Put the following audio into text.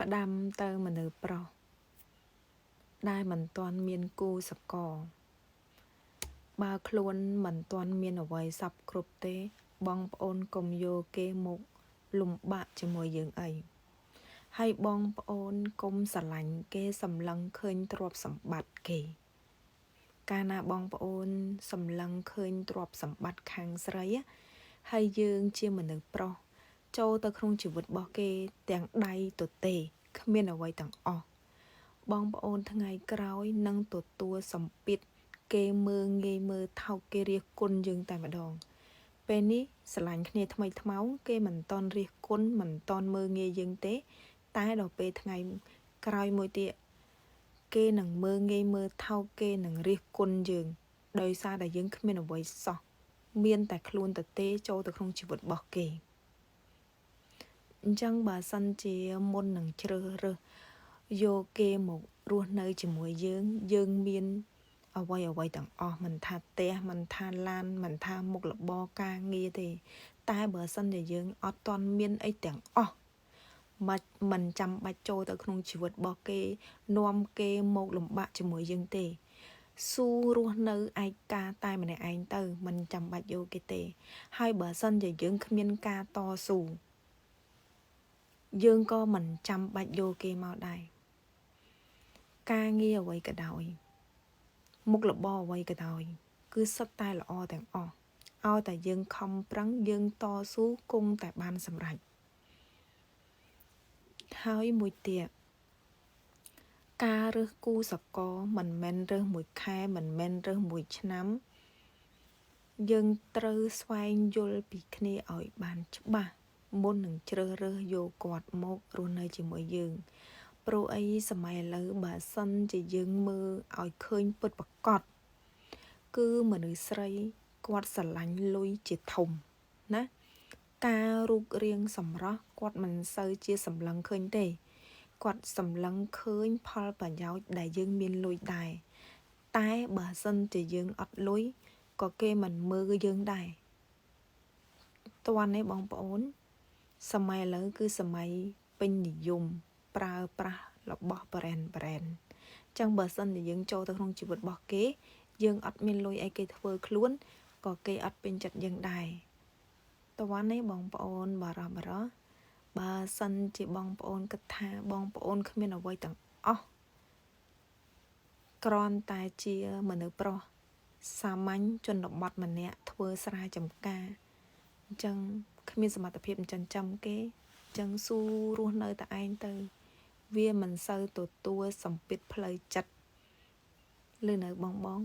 ផ្ដាំទៅមនុស្សប្រុសដែលមិនទាន់មានគូស្រករបើខ្លួនមិនទាន់មានអ្វីសព្វគ្រប់ទេ បងប្អូនកុំយកគេមកលំបាកជាមួយយើងអីហើយបងប្អូនកុំស្រឡាញ់គេសម្លឹងឃើញទ្រព្យសម្បត្តិគេកាលណាបងប្អូនសម្លឹងឃើញទ្រព្យសម្បត្តិខាងស្រីហើយយើងជាមនុស្សប្រុសចូលទៅក្នុងជីវិតរបស់គេទាំងដៃទទេគ្មានអ្វីទាំងអស់បងប្អូនថ្ងៃក្រោយនឹងទទួលសម្ពាធគេមើលងាយមើលថោកគេរិះគន់យើងតែម្ដងពេលនេះស្រឡាញ់គ្នាថ្មីថ្មោងគេមិនតន់រិះគន់មិនតន់មើលងាយយើងទេ តែដល់ពេលថ្ងៃក្រោយមួយទៀតគេនឹងមើលងាយមើលថោកគេនឹងរិះគន់យើងដោយសារតែយើងគ្មានអ្វីសោះមានតែខ្លួនទទេចូលទៅក្នុងជីវិតរបស់គេអញ្ចឹងបើសិនជាមុននឹងជ្រើសរើសយកគេមករស់នៅជាមួយយើងយើងមានអ្វីអ្វីទាំងអស់មិនថាផ្ទះមិនថាឡានមិនថាមុខរបរការងារទេ តែបើសិនជាយើងអត់ទាន់មានអីទាំងអស់មិនចាំបាច់ចូលទៅក្នុងជីវិតរបស់គេនាំគេមកលំបាកជាមួយយើងទេស៊ូរស់នៅឯកាតែម្នាក់ឯងទៅមិនចាំបាច់យកគេទេ ហើយបើសិនជាយើងគ្មានការតស៊ូយើងក៏មិនចាំបាច់យកគេមកដែរការងារអ្វីក៏ដោយមុខរបរអ្វីក៏ដោយគឺសុទ្ធតែល្អទាំងអស់ឲ្យតែយើងខំប្រឹងយើងតស៊ូគង់តែបានសម្រេចហើយមួយទៀតការរើសគូសកលមិនមែនរើសមួយខែមិនមែនរើសមួយឆ្នាំយើងត្រូវស្វែងយល់ពីគ្នាឲ្យបានច្បាស់មុននឹងជ្រើសរើសយកគាត់មករស់នៅជាមួយយើងព្រោះអីសម័យឥឡូវបើសិនជាយើងមើលឲ្យឃើញពិតប្រាកដគឺមនុស្សស្រីគាត់ស្រឡាញ់លុយជាធំណាការរូបរាងសម្រស់គាត់មិនសូវជាសម្លឹងឃើញទេគាត់សម្លឹងឃើញផលប្រយោជន៍ដែលយើងមានលុយដែរតែបើសិនជាយើងអត់លុយក៏គេមិនមើលយើងដែរតន់ទេបងប្អូនសម័យឥឡូវគឺសម័យពេញនិយមប្រើប្រាស់របស់ brand ចឹងបើសិនជាយើងចូលទៅក្នុងជីវិតរបស់គេយើងអត់មានលុយអីគេធ្វើខ្លួនក៏គេអត់ពេញចិត្តយើងដែរតន់ទេបងប្អូនបារោះបារោះបើសិនជាបងប្អូនគិតថាបងប្អូនគ្មានអ្វីទាំងអស់គ្រាន់តែជាមនុស្សប្រុសសាមញ្ញជនបទម្នាក់ធ្វើស្រែចម្ការអញ្ចឹងគ្មានសមត្ថភាពចិញ្ចឹមគេអញ្ចឹងស៊ូរស់នៅតែឯងទៅវាមិនសូវទទួលសម្ពាធផ្លូវចិត្តឬនៅបងបង